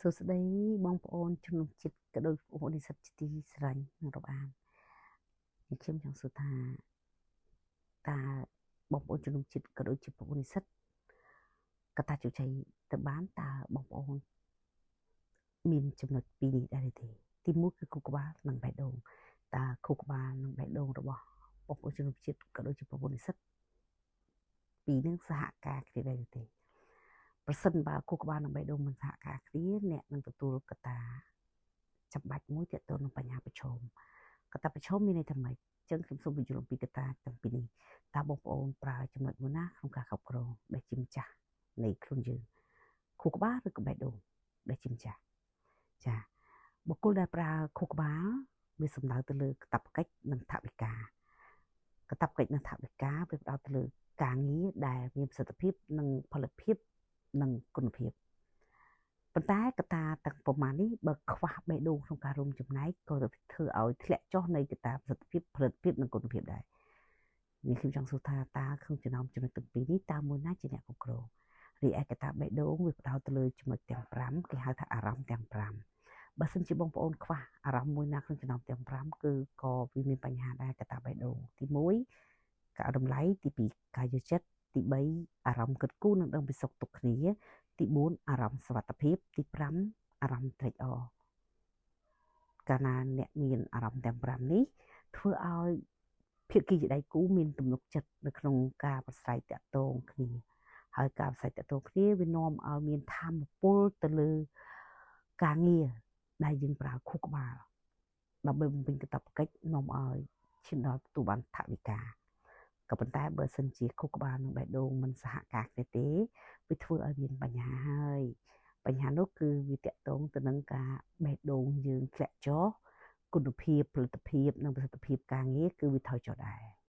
សួស្តីបងប្អូនជំនុំចិត្តក៏ដូចបងប្អូននិស្សិតជាទីស្រឡាញ់និងរាប់អាននេះខ្ញុំចង់សួរថាតើបងប្អូនជំនុំចិត្តក៏ដូចជាបងប្អូននិស្សិតកត្តាជោគជ័យទៅបានតើបងប្អូនមានចំណុចពីរនេះដែរទេទី1គឺខួរក្បាលនិងបេះដូងតើខួរក្បាលនិងបេះដូងរបស់បងប្អូនជំនុំចិត្តក៏ដូចជាបងប្អូននិស្សិតពីរនឹងសហការគ្នាដែរទេប្រសិនបើខួរក្បាលនិងបេះដូងមិនសហការគ្នាអ្នកនឹងទទួលកត្តាចាំបាច់មួយទាក់ទងនឹងបញ្ហាប្រឈមកត្តាប្រឈមមានន័យថាម៉េចចឹងខ្ញុំសូមបញ្យល់អំពីកត្តាទាំងពីរនេះតើបងប្អូនប្រើចំណុចមួយណាក្នុងការគ្រប់គ្រងដែលជាម្ចាស់នៃខ្លួនយើងខួរក្បាលឬក៏បេះដូងដែលជាម្ចាស់ចាបុគ្គលដែលប្រើខួរក្បាលវាសំដៅទៅលើកាតព្វកិច្ចនិងថវិកាកាតព្វកិច្ចនិងថវិកាវាផ្ដោតទៅលើការងារដែលមានប្រសិទ្ធភាពនិងផលិតភាពនិងគុណភាពប៉ុន្តែកត្តាទាំងប្រមាណនេះបើខ្វះបេះដូងក្នុងការរួមចំណែកក៏ធ្វើឲ្យធ្លាក់ចុះនៃកត្តាប្រសិទ្ធភាពផលិតភាពនិងគុណភាពដែរនេះខ្ញុំចង់សួរថាតើក្នុងចំណោមចំណុចទាំងពីរនេះតើមួយណាជាអ្នកគ្រប់គ្រងរីឯកត្តាបេះដូងវាផ្ដោតទៅលើចំណុចទាំង5គេហៅថាអារម្មណ៍ទាំង5បើសិនជាបងប្អូនខ្វះអារម្មណ៍មួយណាក្នុងចំណោមទាំង5គឺក៏វាមានបញ្ហាដែរកត្តាបេះដូងទី1ការតម្លៃទី2ការយល់ចិត្តទី3អារម្មណ៍គិតគូរនិងដឹងពីសុខទុក្ខគ្នាទី4អារម្មណ៍សុវត្ថិភាពទី5អារម្មណ៍ត្រេកអរកាលណាអ្នកមានអារម្មណ៍ទាំង5នេះធ្វើឲ្យភាគីជាដៃគូមានទំនុកចិត្តនៅក្នុងការប្រស្រ័យទាក់ទងគ្នាហើយការប្រស្រ័យទាក់ទងគ្នាវានាំឲ្យមានធម៌ពលទៅលើការងារដែលយើងប្រើខួរក្បាលដើម្បីបំពេញកាតព្វកិច្ចនាំឲ្យឈានដល់ទទួលបានថវិកាក៏ប៉ុន្តែបើសិនជាខួរក្បាលនិងបេះដូងមិនសហការគ្នាទេវាធ្វើឲ្យមានបញ្ហាហើយបញ្ហានោះគឺវាតាក់ទងទៅនឹងការបេះដូងយើងធ្លាក់ចុះគុណភាពផលិតភាពនិងប្រសិទ្ធភាពការងារគឺវាថយចុះដែរ។